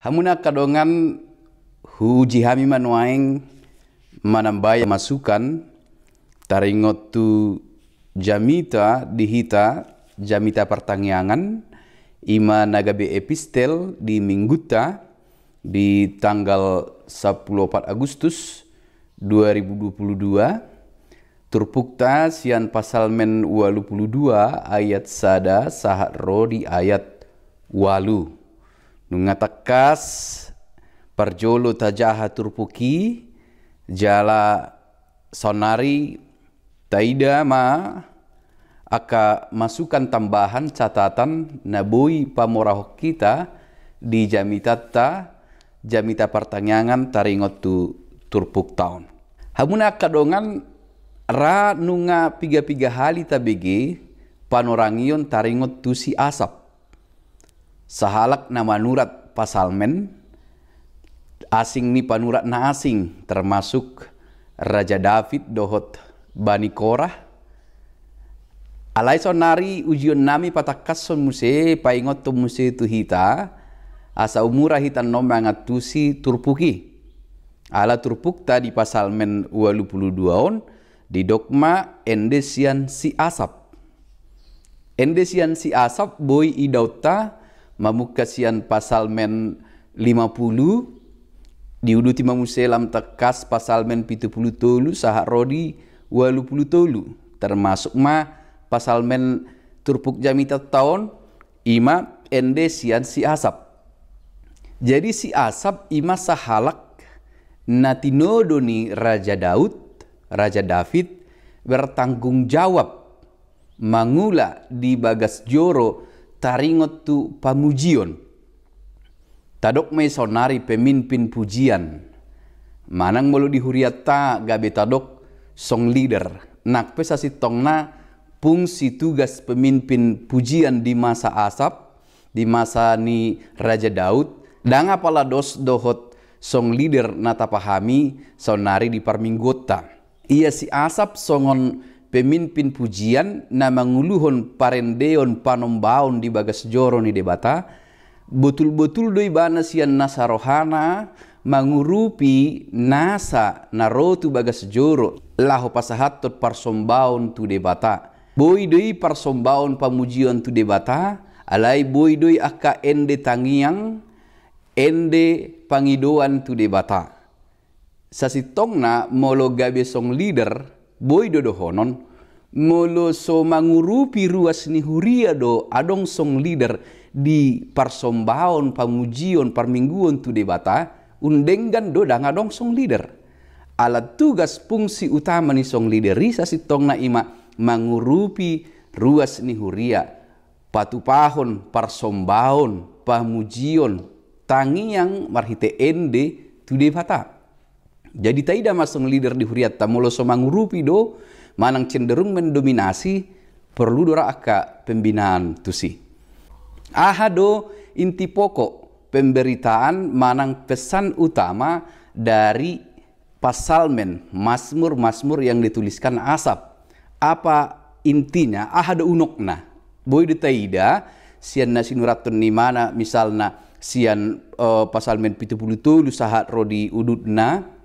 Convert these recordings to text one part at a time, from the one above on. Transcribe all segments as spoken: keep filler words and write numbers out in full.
Hamuna angka dongan, huuji hami ma nuaeng manambai masukan taringot tu jamita di hita, jamita partangiangan, i ma na gabe epistel di minggunta di tanggal sampulu opat Agustus dua ribu dua puluh dua, turpukta sian Psalmen ualu pulu dua ayat sada sahat ro di ayat ualu. Nunga tangkas parjolo tajaha turpuk i, jala saonari taida ma angka masukan tambahan, catatan na boi pamorahon hita di jamitanta, jamita partangiangan taringot tu turpukta on. Hamuna angka dongan, ra nunga piga-piga hali tabege panorangion taringot tu si Asap, sahalak na manurat Psalmen, asing ni panurat na asing, termasuk Raja David dohot bani Korah. Alai saonari ujionnami patangkashon muse, paingothon muse tu hita, asa umura hita annon mangantusi turpuk i. Ala turpukta di Psalmen ualu pulu dua on, didok ma ende sian si Asap. Ende sian si Asap boi idaonta mamungka sian Psalmen lima pulu, diuduti ma muse lam tangkas Psalmen pitu pulu tolu sahat ro di ualu pulu tolu, termasuk ma Psalmen turpuk jamitanta on, i ma ende sian si Asap. Jadi si Asap i ma sahalak na tinodo ni Raja Daud, Raja David, bertanggung jawab mangula di bagas joro taringot tu pamujion. Tadok ma i saonari pemimpin pujian. Manang molo di hurianta gabe tadok song leader. Nang pe sasintongna fungsi tugas pemimpin pujian di masa Asap, di masa ni Raja Daud, ndang apala dos dohot song leader na tapahami saonari di parmingguonta. Ia si Asap songon pemimpin pujian na manguluhon parendeon panombaon di bagas joro ni Debata, botul-botul do ibana sian nasa rohana mangurupi nasa na ro tu bagas joro laho pasahathon parsombaon tu Debata. Boi do i parsombaon pamujion tu Debata, alai boi do i angka ende tangiang, ende pangidoan tu Debata. Sasintongna molo gabe song leader, boi do dohonon, molo so mangurupi ruas ni huria do adong song leader di parsombaon, pamujion, parmingguon tu Debata, undenggan do ndang adong song leader. Ala tugas fungsi utama ni song leader i sasintongna i ma mangurupi ruas ni huria, patupahon parsombaon, pamujion, tangiang marhite ende tu Debata. Jadi taida ma song leader di hurianta molo so mangurupi do, manang cenderung mendominasi, porlu do ra angka pembinaan tusi. Aha do inti pokok pemberitaan manang pesan utama dari Psalmen, Mazmur, Mazmur yang dituliskan Asap? Apa intinya? Aha do unokna? Boi do taida sian na sinurathon ni ibana, misalna sian, eh, Psalmen pitu pulu tolu sahat ro di udutna,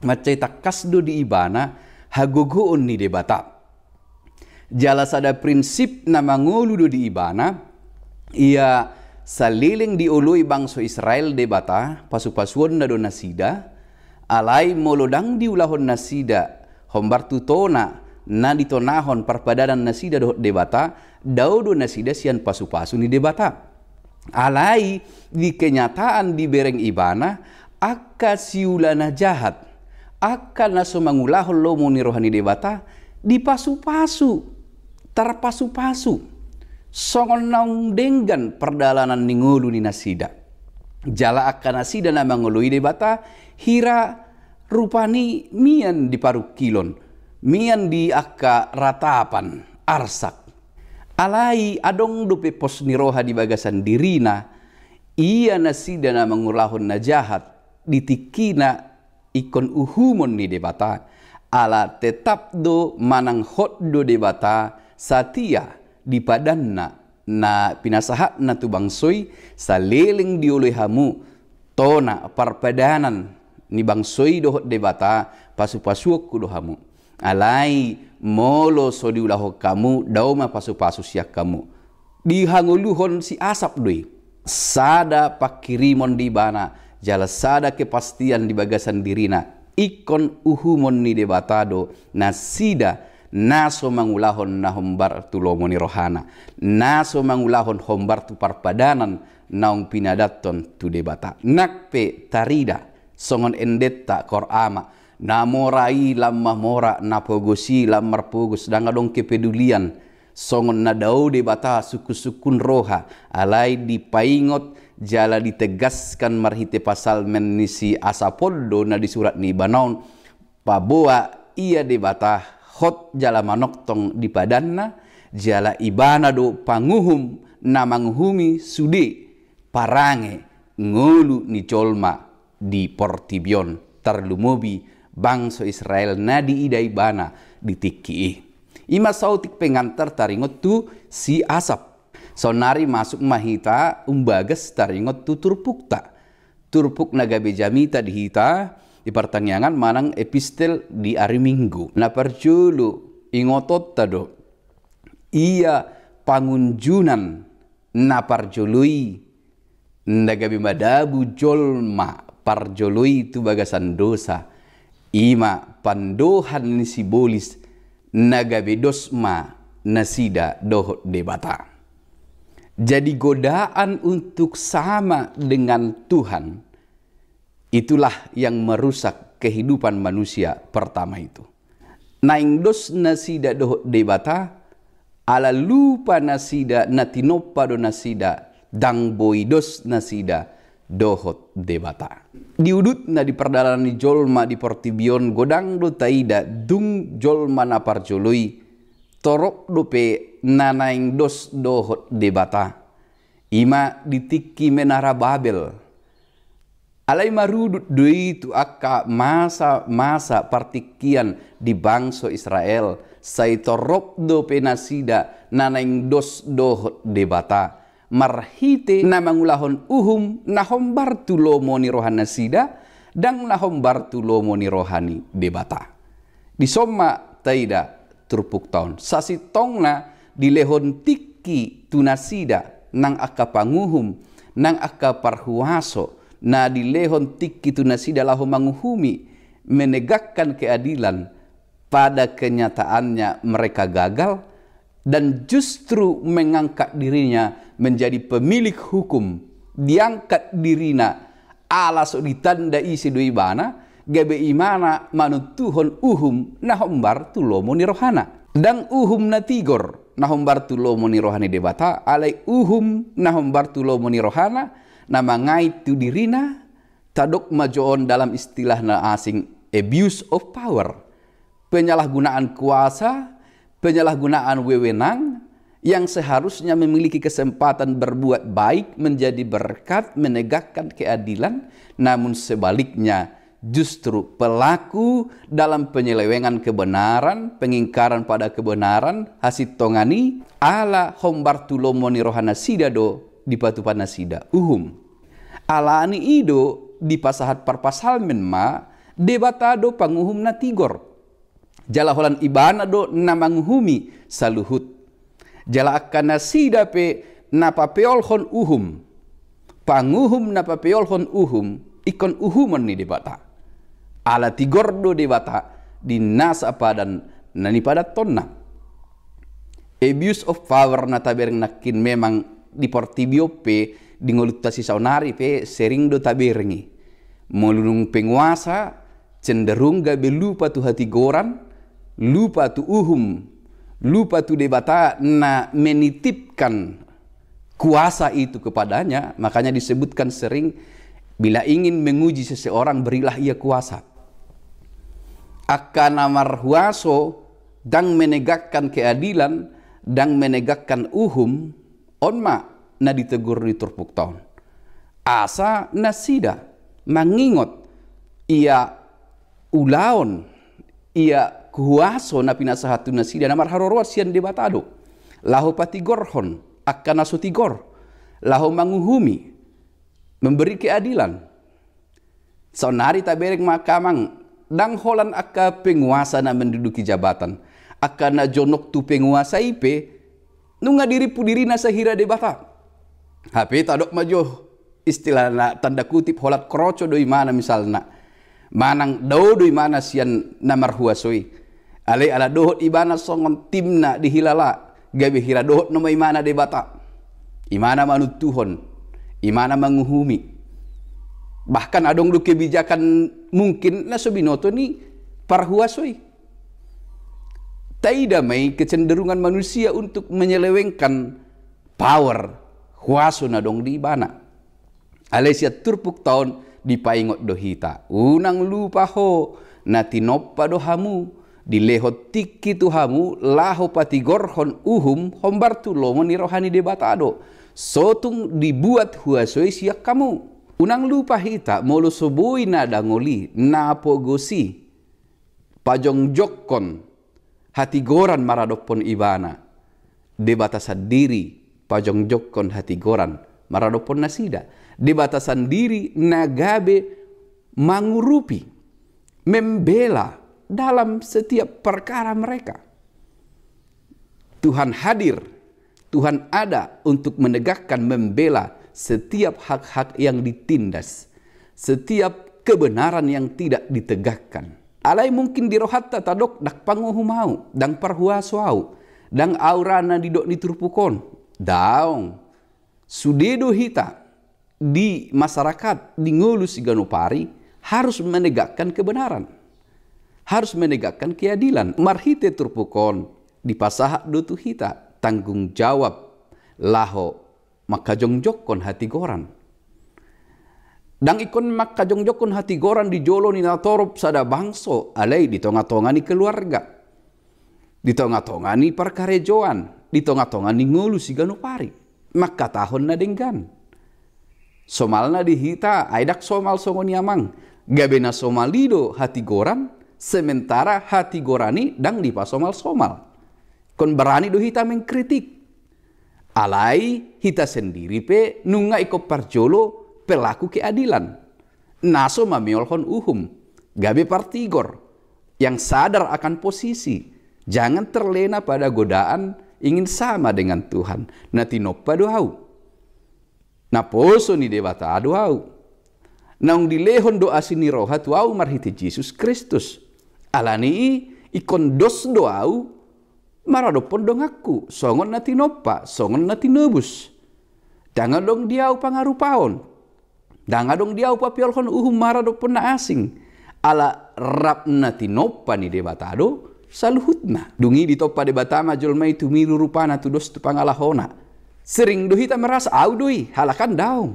mansai tangkas do di ibana hagogoon ni Debata. Jala sada prinsip na mangolu do di ibana, ia saleleng dioloi bangso Israel Debata, pasu-pasuonna do nasida, alai molo ndang diulahon nasida hombar tu tona na ditonahon parpadanan nasida dohot Debata, dao do nasida sian pasu-pasu ni Debata. Alai di kenyataan dibereng ibana, angka siula na jahat, angka na so mangulahon lomo ni roha ni Debata, dipasu-pasu, tarpasu-pasu, songon naung denggan pardalanan ni ngolu ni nasida. Jala angka nasida na mangoloi Debata, hira rupani mian di parungkilon, mian di angka ratapan, arsak. Alai adong dope pos ni roha di bagasan dirina, ia nasida na mangulahon na jahat, di tingkina ingkon uhumon ni Debata, ala tetap do manang hot do Debata satia di padanna na pinasahatna tu bangso i, saleleng dioloi hamu tona parpadanan ni bangso i dohot Debata, pasupasuonku do hamu. Alai molo so diulahon hamu, dao ma pasupasu sian hamu. Dihangoluhon si Asap do i. Sada panghirimon di ibana, jala sada kepastian di bagasan dirina. Ingkon uhumon ni Debata do nasida na so mangulahon na hombar tu lomo ni rohana, na so mangulahon hombar tu parpadanan naung pinadathon tu Debata. Nang pe tarida songon endenta, koor ama, na mora i lam mamora, na pogos i lam marpogos, ndang adong kepedulian. Songon na dao Debata sungkunsungkun roha, alai dipaingot jala ditegaskan marhite pasalmen ni si Asap on do na di surat ni ibana on, paboa ia Debata hot jala manongtong di padanna, jala ibana do panguhum na manguhumi sude parange ngolu ni jolma di portibi on, tarlumobi bangso Israel na diida ibana di tingki i. I ma saotik pengantar taringot tu si Asap. Saonari masuk ma hita umbagas taringot tu turpukta. Turpuk na gabe jamita di hita di partangiangan manang epistel di ari Minggu. Na parjolo, ingotonta do, ia pangunjunan na parjolo i na gabe madabu jolma parjolo i tu bagasan dosa, i ma pandohan ni sibolis na gabe dos ma nasida dohot Debata. Jadi godaan untuk sama dengan Tuhan, itulah yang merusak kehidupan manusia pertama itu. Naeng dos nasida dohot Debata, ala lupa nasida na tinompa do nasida, ndang boi dos nasida dohot Debata. Di udutna di pardalanan ni jolma di portibi on, godang do taida dung jolma na parjolo i torop dope na naeng dos dohot Debata. I ma di tingki Menara Babel. Alai marudut do i tu angka masa-masa partingkian di bangso Israel, sai torop dope nasida na naeng dos dohot Debata, marhite na mangulahon uhum na hombar tu lomo ni rohanasida, ndang na hombar tu lomo ni roha ni Debata. Dison ma taida turpukta on. Sasintongna dilehon tingki tu nasida nang angka panguhum, nang angka parhuaso, na dilehon tingki tu nasida laho manguhumi, menegakkan keadilan, pada kenyataannya mereka gagal, dan justru mengangkat dirinya menjadi pemilik hukum, diangkat dirina, ala so ditanda ise do ibana, gabe ibana manontuhon uhum na hombar tu lomo ni rohana. Ndang uhum na tigor na hombar tu lomo ni roha ni Debata, alai uhum na hombar tu lomo ni rohana, na mangait tu dirina, tadok ma jo on dalam istilah na asing, abuse of power. Penyalahgunaan kuasa, penyalahgunaan wewenang, yang seharusnya memiliki kesempatan berbuat baik, menjadi berkat, menegakkan keadilan, namun sebaliknya justru pelaku dalam penyelewengan kebenaran, pengingkaran pada kebenaran, hasintongan i, ala hombar tu lomo ni rohanasida do dipatupa nasida uhum. Alani i do dipasahat parpasalmen ma, Debata do panguhum na tigor. Jala holan ibana do na manguhumi saluhut. Jala angka nasida pe na papeolhon uhum, panguhum na papeolhon uhum, ingkon uhumon ni Debata. Ala tigor do Debata di nasa padan na nipadathonna. Abuse of power na tabereng nangkin memang di portibi on pe, di ngolunta sisaonari pe sering do tabereng i. Molo dung penguasa, cenderung gabe lupa tu hatigoran, lupa tu uhum, lupa tu Debata na menitipkan kuasa itu kepadanya. Makanya disebutkan sering, bila ingin menguji seseorang, berilah ia kuasa. Angka na marhuaso, ndang menegakkan keadilan, ndang menegakkan uhum, on ma na ditegur ni turpukta on. Asa nasida mangingot ia ulaon, ia kuaso na pinasahat tu nasida na marharoroan sian Debata do. Laho patigorhon angka na so tigor, laho manguhumi, memberi keadilan. Saonnari tabereng ma angka amang, ndang holan angka penguasa na menduduki jabatan, angka na jonok tu penguasa i pe nunga dirimpu dirina sahira Debata. Hape tadok ma jo istilahna tanda kutip holan kroco do imana misalna. Manang dao do imana sian na marhuaso i. Alai ala dohot ibana songon timna dihilala, gabe hira dohot nama imana Debata. Imana manuntuhon, imana manguhumi. Bahkan adong do kebijakan mungkin na so binoto ni parhuaso i. Taida ma i kecenderungan manusia untuk menyelewengkan power, huaso na dong di ibana. Alai sian turpukta on dipaingot do hita, unang lupa ho, na tinompa do hamu, dilehon tingki tu hamu laho patigorhon uhum hombar tu lomo ni roha ni Debata do. So tung dibuat huaso i sian hamu. Unang lupa hita molo so boi na dangol i, na pogos i pajongjongkon hatigoran maradophon ibana, Debata sandiri pajongjongkon hatigoran maradophon nasida. Debata sandiri na gabe mangurupi, membela dalam setiap perkara mereka. Tuhan hadir, Tuhan ada untuk menegakkan, membela setiap hak-hak yang ditindas, setiap kebenaran yang tidak ditegakkan. Alai mungkin di rohanta tadok, ndang panguhum au, ndang parhuaso au, ndang au ra na nidok ni turpuk on. Daong. Sude do hita di masyarakat, di ngolu siganup ari, harus menegakkan kebenaran, harus menegakkan keadilan. Marhite turpuk on dipasahat do tu hita tanggung jawab laho mangkajongjongkon hatigoran. Ndang ingkon mangkajongjongkon hatigoran di jolo ni natorop sada bangso, alai di tonga-tonga ni keluarga, di tonga-tonga ni parkarejoan, di tonga-tonga ni ngolu siganup ari. Mangkatahon na denggan. Somalna di hita, ai ndang somal songon i amang. Gabe na somal i do hatigoran, sementara hatigoran i ndang dipasomal-somal. Ingkon berani do hita mengkritik. Alai hita sendiri pe nunga ingkon parjolo pelaku keadilan, na so mameolhon uhum, gabe partigor, yang sadar akan posisi, jangan terlena pada godaan ingin sama dengan Tuhan. Na tinompa do au, naposo ni Debata do au. Naung dilehon do asi ni roha tu au marhite Jesus Kristus. Alani i, ingkon dos do au maradophon donganku, songon na tinompa, songon na tinobus. Ndang adong di au pangarupaon, ndang adong di au papeolhon uhum maradophon na asing. Ala rap na tinompa ni Debata do saluhutna. Dung i ditompa Debata ma jolma i tumiru rupana, tudos tu pangalahona. Sering do hita merasa, au do i, halak an daong.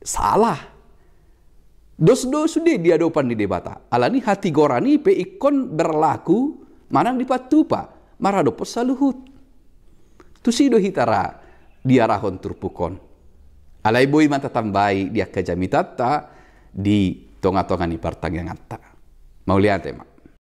Salah. Dos do sude di adopan ni Debata. Alani hatigoran i pe ingkon berlaku manang dipatupa maradophon saluhut. Tusi do hita ra diarahon turpuk on. Alai boi ma tatambai di angka jamitanta di tonga-tonga ni partangianganta. Mauliate ma.